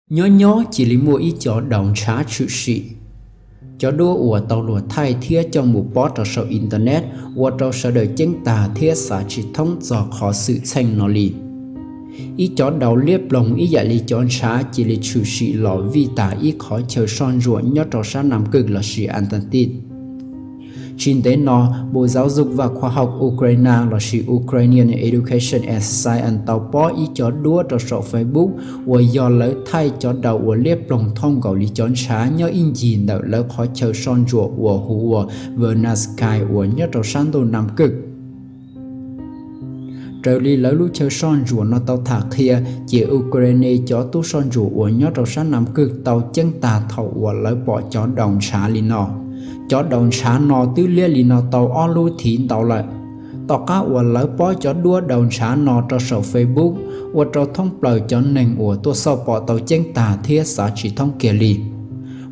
Nyob nyob cia li muaj ib cov daus ntshav tshwm sim. Cov duab uas tau luag thaij thiab coj mus pob rau saum internet ua rau sawv daws ceeb tag thiab xav tsis thoob txog qhov xwm txheej no li. Ib cov daus liab ploog ib yam li cov ntshav cia li tshwm sim los vij tas ib qhov chaw soj ntsuam nyob rau sab Nam Kawg lossis Antarctic. Tsis ntev no, Bộ Giáo dục và Khoa học Ukraine lossis Ukrainian Education and Science tau pob ib cov duab rau saum Facebook uas yog lawv thaij cov daus uas liab ploog thooj nkaus li cov ntshav nyob ib ncig ntawm lawv qhov chaw soj ntsuam uas hu ua Vernanskaya uas nyob rau sab ntuj Nam Kawg. Raws li lawv lub chaw soj ntsuam no tau tham qhia, ces Ukraine cov tub soj ntsuam uas nyob rau sab Nam Kawg tau ceeb tag thaum uas lawv pom cov daus ntshav li no. Cov daus ntshav no twb liab li no tau ob lub thiv ntau lawm. Tom qab uas lawv pob cov duab daus ntshav no rau saum Facebook, ua rau thoob plaws cov neeg uas tuaj xauj pom tau ceeb tag thiab xav tsis thoob kiag li.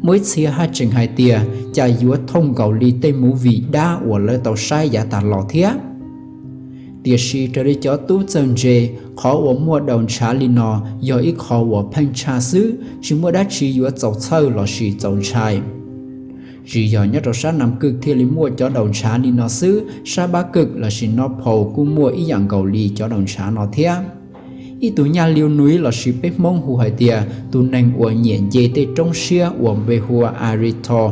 Muaj ib txhia haj tseem hais tias cas yuav thooj nkaus li tej movie dab uas lawv tau saib yav tas los thiab. Tiam sis raws li cov tub txawj ntse, qhov uas muaj daus ntshav li no yog ib qho uas pheej tshaj xwb, tsis muaj dab tsi yuav txaus txhawj lossis txaus ntshai. Tsis yog nyob rau sab Nam Kawg thiaj li muaj cov daus ntshav li no xwb, sab Pab Kawg lossis North Pole kuj muaj ib yam nkaus li cov daus ntshav no thiab. Ib tug nyaj Liu Nui lossis peb Hmoob hu hais tias tus neeg uas nyiam nce tej roob siab uas npe hu ua Arito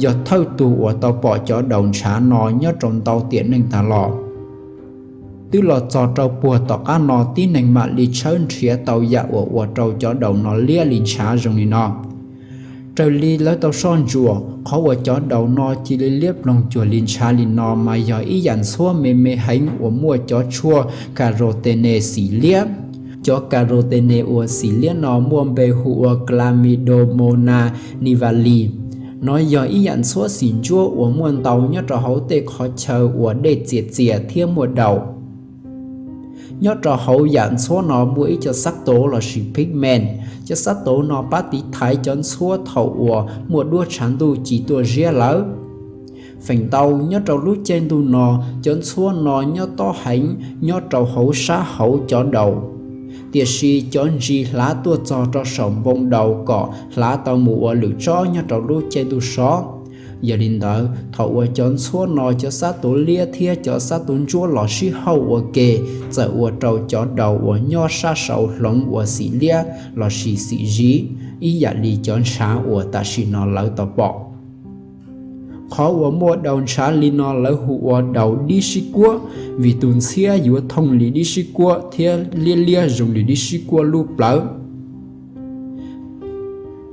yog thawj tug uas tau pom cov daus ntshav no nyob rau ntau tiam neej tas los. Twb los txog rau puag tom qab no tib neeg mam li tshawb nrhiav tau yam uas ua rau cov daus no liab li ntshav zoo li no. Raws li lawv tau soj ntsuam, qhov uas cov daus no cia li liab ploog cuag li ntshav li no mas yog ib yam ntxhuab me me heev uas muaj cov tshuaj carotene xim liab. Cov carotene uas xim liab no muaj npe hu ua Chlamydomonas nivalli. Nov yog ib yam ntxhuab xim ntsuab uas muaj ntau nyob rau hauv tej qhov chaw uas dej txias txias thiab muaj daus. Nyob rau hauv yam ntxhuab no muaj ib co xab tov lossis pigment. Cov xab tov no pab tiv thaiv cov ntxhuab thaum uas muaj duab tshav ntuj ci tuaj ziab lawm. Feem ntau nyob rau lub caij ntuj no, cov ntxhuab no nyob tob heev nyob rau hauv sab hauv cov daus. Tiam sis cov ntsis hlav tuaj txog rau saum npoo daus kom hlav tau mus ua lwm tsob nyob rau lub caij ntuj sov. Yog li ntawd, thaum uas cov ntxhuab no cov xab tov liab thiab cov xab tov ntsuab los sib hauj ua ke, txawm ua rau cov daus uas nyob sab saud hloov ua xim liab lossis xim ziv, ib yam li cov ntshav uas tam sim no lawv tau pom. Qhov uas muaj daus ntshav li no lawv hu ua daus dib sib kuab, vim tus ntxhiab yuav thooj li dib sib kuab thiab liab liab zoo li dib sib kuab lub plawv.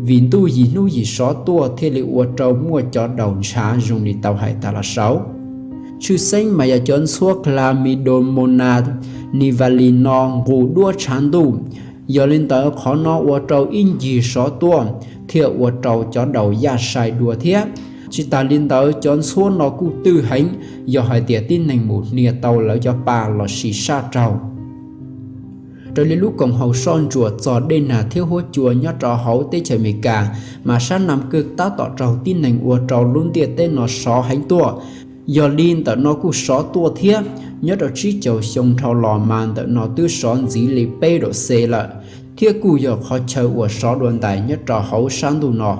Vim ntuj yim hnub yim sov tuaj thiaj li ua rau muaj cov daus ntshav zoo li tau hais tas los saud. Tshwj xeeb mas yog cov ntxhuab Chlamydomonas nivalli no nqus duab tshav ntuj. Yog li ntawd qhov no ua rau ib ncig sov tuaj thiaj ua rau cov daus yaj sai dua thiab. Tsis tas li ntawd cov ntxhuab no kuj twj heev, yog hais tias tib neeg mus hnia tau lawv cov pa lossis sab raug. Raws li lub koom haum soj ntsuam txog dej nag thiab huab cua nyob rau hauv teb chaws Amelikas, mas sab Nam Kawg tab tom raug tib neeg ua rau lub ntiaj teb no sov heev tuaj. Yog li ntawm no kuj sov tuaj thiab. Nyob rau tsib caug xyoo dhau los mas ntawm no twb sov ntxiv li peb dau C lawm, thiab kuj yog qhov chaw uas sov dua ntais nyob rau hauv sab ntuj no.